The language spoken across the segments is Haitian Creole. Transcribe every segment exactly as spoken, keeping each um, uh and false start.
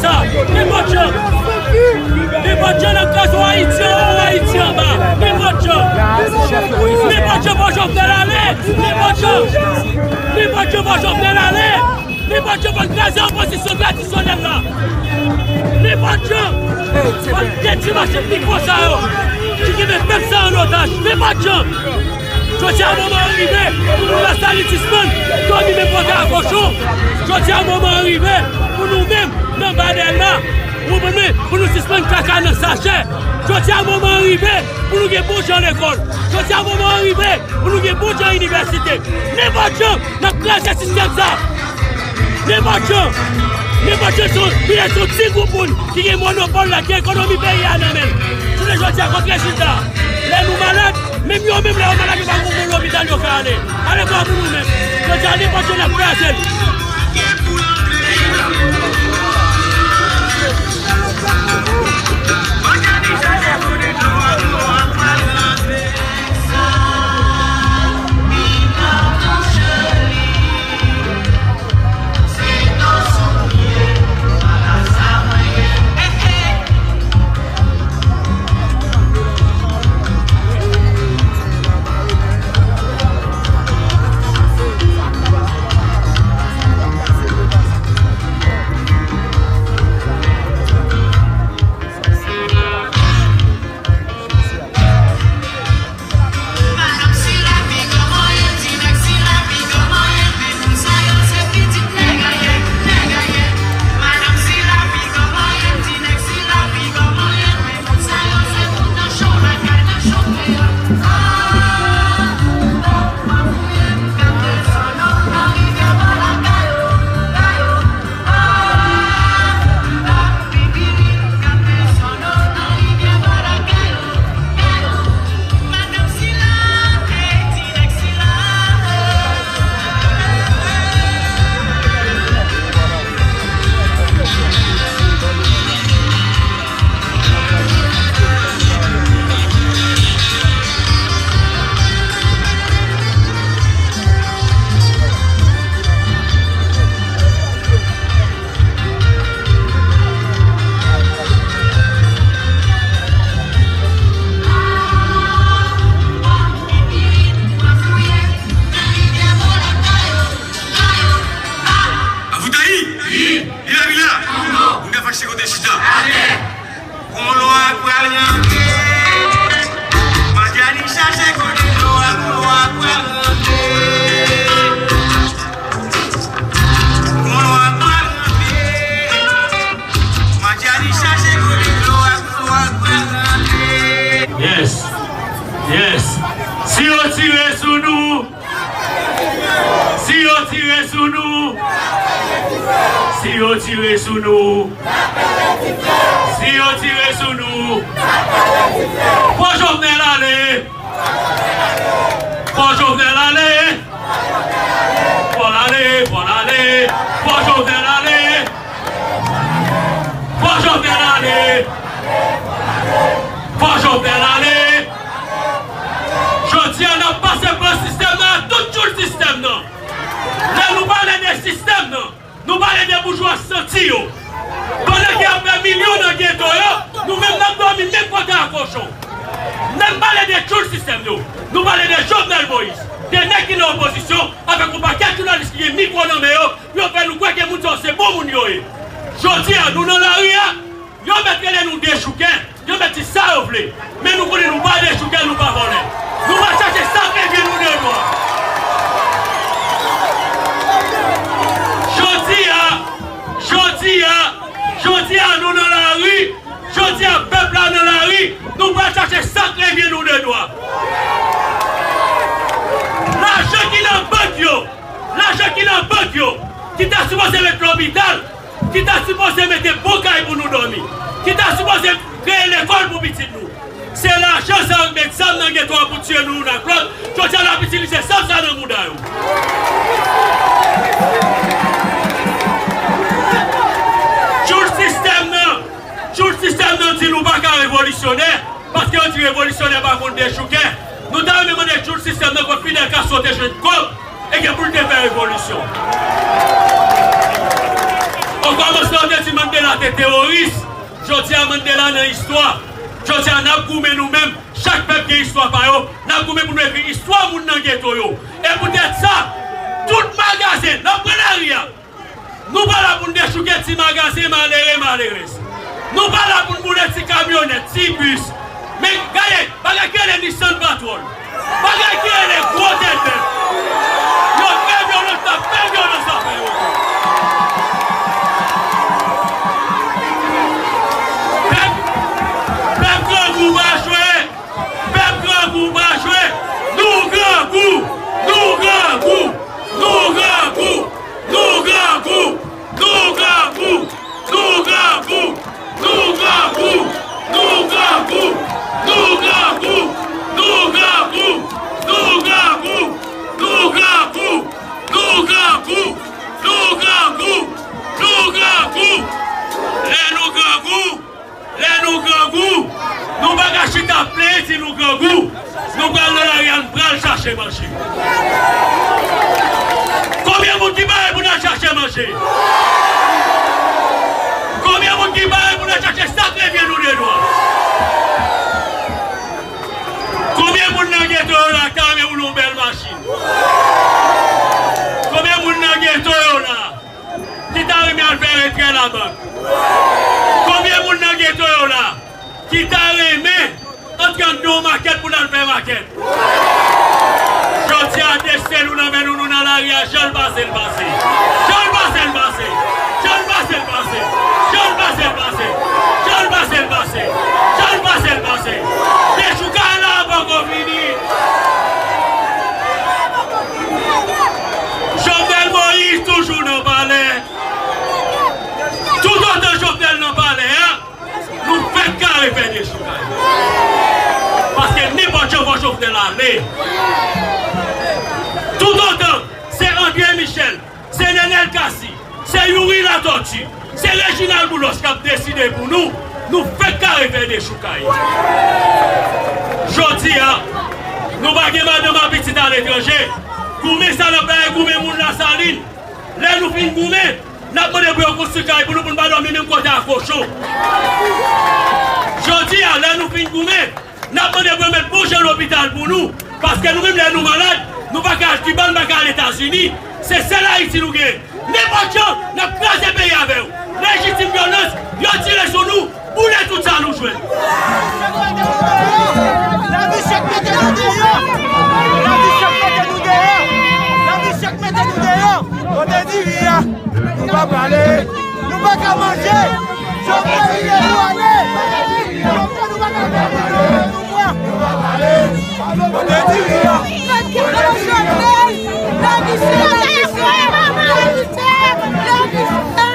Sa, nenpòt jan. Nenpòt jan n ap kraze yon Ayiti anwo, yon Ayiti anba. Nenpòt jan. Nenpòt jan fò Jovenel ale. Nenpòt jan. Nenpòt jan fò Jovenel ale. Nenpòt jan fò n kraze opozisyon tradisyonèl la. Nenpòt jan fò n detwi machann mikwo sa yo ki kenbe pèp sa an otaj. Nenpòt jan. Jodi a moman an rive pou nou Lasalin sispann dòmi menm kote a kochon. Jodi a moman an rive pou nou menm nan Badèl la, ou konprann mwen, pou nou sispann kaka nan sachè. Jodi a moman an rive pou nou gen bon jan lekòl. Jodi a moman an rive pou nou gen bon jan inivèsite. Nenpòt jan n ap kraze sistèm sa. Nenpòt jan. Nenpòt jan se yon, se yon ti gwoup moun ki gen monopòl la, ki ekonomi peyi a nan men l. Jounen jodi a, kot rezilta? Lè nou malad, menm yo menm lè yo malad, yo pa gon bon lopital yo ka ale. Ale bò pou nou menm. Jodi a, nenpòt jan n ap kraze l. Avoutayi! Vila, vila! Moun ka fache kote chita. Kolon an pral rantre. Matyani chache kote dlo a, kolon an pral rantre. Kolon an pral rantre. Matyani chache kote dlo a, kolon an pral rantre. Yes. Yes. Si yo tire sou nou, si yo tire sou nou, si yo tire sou nou, si yo tire sou nou, fò Jovenel ale, fò Jovenel ale, fò l ale, fò l ale, fò Jovenel ale, fò Jovenel ale, fò Jovenel ale. Jodi a, n ap pase pran sistèm nan ak tout tchoul sistèm nan. Lè nou pale de sistèm nan, nou pale de boujwa santi yo. Pandan ki ap fè milyon nan geto yo, nou menm n ap dòmi menm kote a kochon. Lè n pale de tchoul sistèm yo, nou pale de Jovenel Moïse, de nèg ki nan opozisyon, avèk yon pakèt jounalis ki gen mikwo nan men yo, pou yo fè nou kwè ke moun sa yo se bon moun yo ye. Jodi a, nou nan lari a, yo mèt rele nou dechoukè, yo mèt di sa yo vle. Men nou konnen nou pa dechoukè, nou pa vòlè. Nou pral chache sa k revyen nou de dwa. Jodi a, jodi a, jodi a nou nan lari, jodi a pèp la nan lari, nou pral chache sa k revyen nou de dwa. Lajan ki nan bank yo, lajan ki nan bank yo, ki ta sipoze ret lopital, ki ta sipoze mete bon kay pou nou dòmi, ki ta sipoze kreye lekòl pou pitit nou. Se lajan sa yo k met zam nan geto a pou tiye nou youn ak lòt. Jodi a, n ap itilize zam sa nan mouda yo. Tchoul sistèm nan, tchoul sistèm nan di nou pa ka revolisyonè, paske yo di revolisyonè pa konn dechoukè. Nou ta renmen mande tchoul sistèm nan kot Fidel Castro te jwenn kòb e gen pou l te fè revolisyon. Okòmansman, yo te di Mandela te teworis. Jodi a, Mandela nan istwa. Jodi a, n ap goumen nou menm. Chak pèp gen istwa pa yo. N ap goumen pou nou ekri istwa moun nan geto yo. E poutèt sa, tout magazen, n ap pran lari a. Nou pa la pou n dechouke ti magazen malere, malerèz. Nou pa la pou n boule ti kamyonèt, ti bis. Men gade, bagay ki rele Nissan Patrol. Bagay ki rele gwo tèt bèf. Yo fè vyolans, n ap fè vyolans avè yo tou. Pèp, pèp grangou pa jwe. Pèp grangou pa jwe. Nou grangou. Nou grangou. Nou grangou. Nou grangou. Nou grangou. Nou grangou. Lè nou grangou, lè nou grangou, nou pa ka chita ap plenyen si nou grangou. Nou pral nan lari a, n pral chache manje. Konbyen moun ki pare pou n al chache manje? Konbyen moun ki pare pou n al chache sa k revyen nou de dwa? Konbyen moun nan geto yo la k ta renmen woule yon bèl machin? Konbyen moun nan geto yo la ki ta renmen al fè retrè labank? Konbyen moun nan geto yo la ki ta renmen antre anndan yon makèt pou n al fè makèt? Jodi a, desten nou nan men nou, nou nan lari a, jan l pase, l pase. Jan l pase, l pase. Jan l pase, l pase. Jan l pase, l pase. Jan l pase, l pase. Jan l pase, l pase. Dechoukay la poko fini. Jovenel Moïse toujou nan palè. Toutotan Jovenel nan palè a, nou fèk kare fè dechoukay. Paske nenpòt jan fò Jovenel ale. Toutotan se André Michel, se Nenel Cassy, se Youri Latortue, se Reginald Boulos k ap deside pou nou, nou fèk kare fè dechoukay. Jodi a, nou pa gen madanm ak pitit aletranje. Goumen sa n ap bay goumen moun Lasalin. Lè nou fin goumen, n ap mande pou yo konstwi kay pou nou, pou n pa dòmi menm kote ak kochon. Jodi a, lè nou fin goumen, n ap mande pou yo met bon jan lopital pou nou. Paske nou menm, lè nou malad, nou pa ka al Kiba, nou pa ka al Etazini. Se sèl Ayiti nou genyen. Nenpòt jan, n ap kraze peyi avè yo. Lejitim vyolans, yo tire sou nou. Boule tout sa nou jwenn. Lavi chè k mete nou deyò. Lavi chè k mete nou deyò. Lavi chè k mete nou deyò. Kote diri a? Nou pa prale. Nou pa ka manje. Jovenel vle nou ale. Jovenel, nou pa ka manje. Nou pa prale. Kote diri a? Kote diri a? Lavi chè, lavi chè, lavi chè, lavi chè.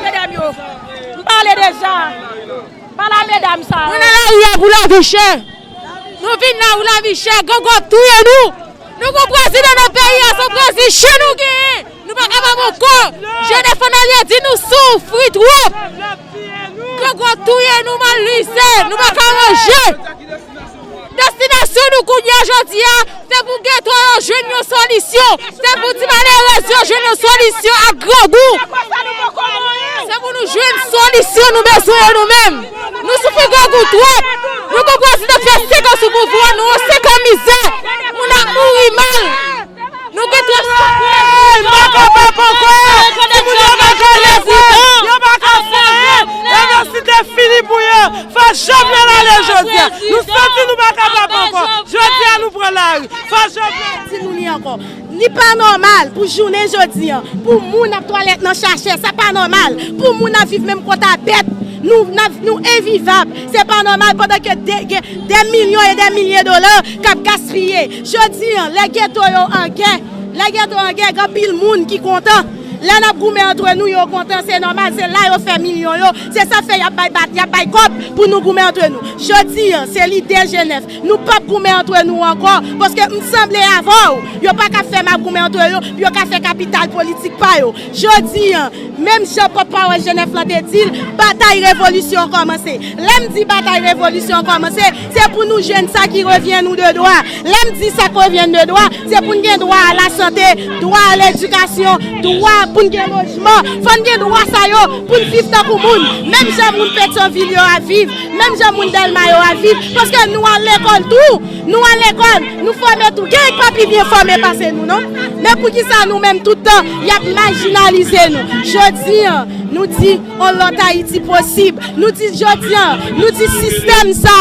Medam yo, m pale deja. Pale a medam sa yo. Nou nan lari a pou lavi chè. Nou vin la pou lavi chè. Grangou ap touye nou. Nou gon prezidan nan peyi a, se yon prezidan nou genyen. Nou pa kapab ankò. Jenès Fann Alye di nou soufri twòp. Grangou ap touye nou, mal lise, nou pa ka manje. Destinasyon nou kounye a jodi a, se pou geto yo jwenn yon solisyon. Se pou ti malerèz yo jwenn yon solisyon ak grangou. Se pou nou jwenn solisyon nou bezwen yo nou menm. Nou soufri grangou twòp. Nou gon prezidan fè senk an sou pouvwa, nou an senk an mizè. Moun ap mouri mal. Nou gen twòp soufrans. Nou pa kapab ankò. Timoun yo pa ka leve. Yo pa ka fè anyen. Envèsite fini pou yo. Fò Jovenel ale jodi a. Nou santi nou pa kapab ankò. Jodi a nou pran lari. Fò Jovenel. Di nou li ankò. Li pa nòmal pou jounen jodi an, pou moun ap twalèt nan chachè, sa pa nòmal. Pou moun ap viv menm kot a bèt, nou, n ap, nou envivab. Se pa nòmal pandan ke de, gen dè milyon e dè milye dola k ap gaspiye. Jodi an, lè geto yo an gè, lè geto an gè, gen anpil moun ki kontan. Lè n ap goumen antre nou, yo kontan, se nòmal, se la yo fè milyon yo. Se sa fè y ap bay bat, y ap bay kòb pou nou goumen antre nou. Jodi an, se lidè G nèf. Nou p ap goumen antre nou ankò, paske m sanble avè w. Yo pa ka fè m ap goumen antre yo, pou yo ka fè kapital politik pa yo. Jodi an, menm jan pòtpawòl G nèf lan te di l, batay revolisyon an kòmanse. Lè m di batay revolisyon an kòmanse, se pou nou jwenn sa ki revyen nou de dwa. Lè m di sa k revyen n de dwa, se pou n gen dwa a lasante, dwa a ledikasyon, dwa pou n gen lojman. Fò n gen dwa sa yo pou n viv tankou moun. Menm jan moun Petyonvil yo ap viv, menm jan moun Dèlma yo ap viv, paske nou al lekòl tou. Nou al lekòl, nou fòme tou. Gen nèg pa pi byen fòme pase nou, non? Men poukisa nou menm tout tan, y ap majinalize nou? Jodi an, nou di, yon lòt Ayiti posib. Nou di jodi an, nou di sistèm sa,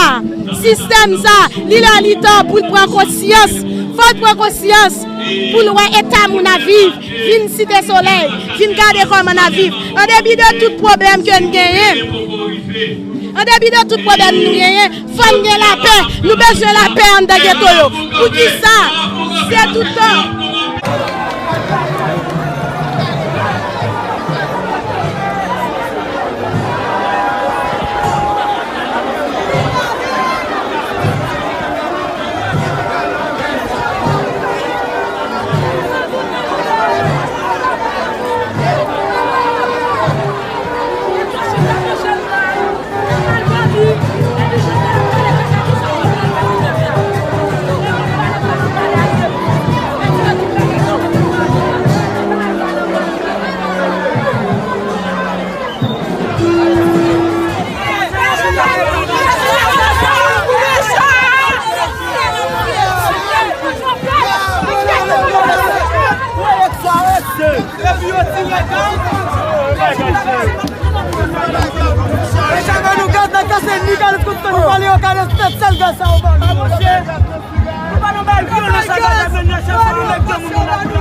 sistèm sa, li lè li tan pou l pran konsyans. Fò l pran konsyans pou l wè eta moun ap viv. Vin Site Solèy, vin gade kòman n ap viv. An depi de tout pwoblèm ke n genyen, an depi de tout pwoblèm nou genyen, fò n gen lapè. Nou bezwen lapè anndan geto yo. Poukisa? Se tout tan. Epi yo tire gaz. Mechan ban nou gaz nan kase ni gaz kout nou pale yo kale tèt sèl gaz sa yo ban nou. Nou pa nan bay vyolans a gaz a men nan chèf nou nèg granmoun nou la.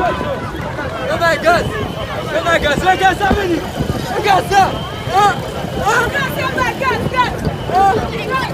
Yo bay gaz! Yo bay gaz! Lè gaz la vini! Lè gaz la! An! An! Gaz, yo bay gaz, gaz! An! Lè gaz!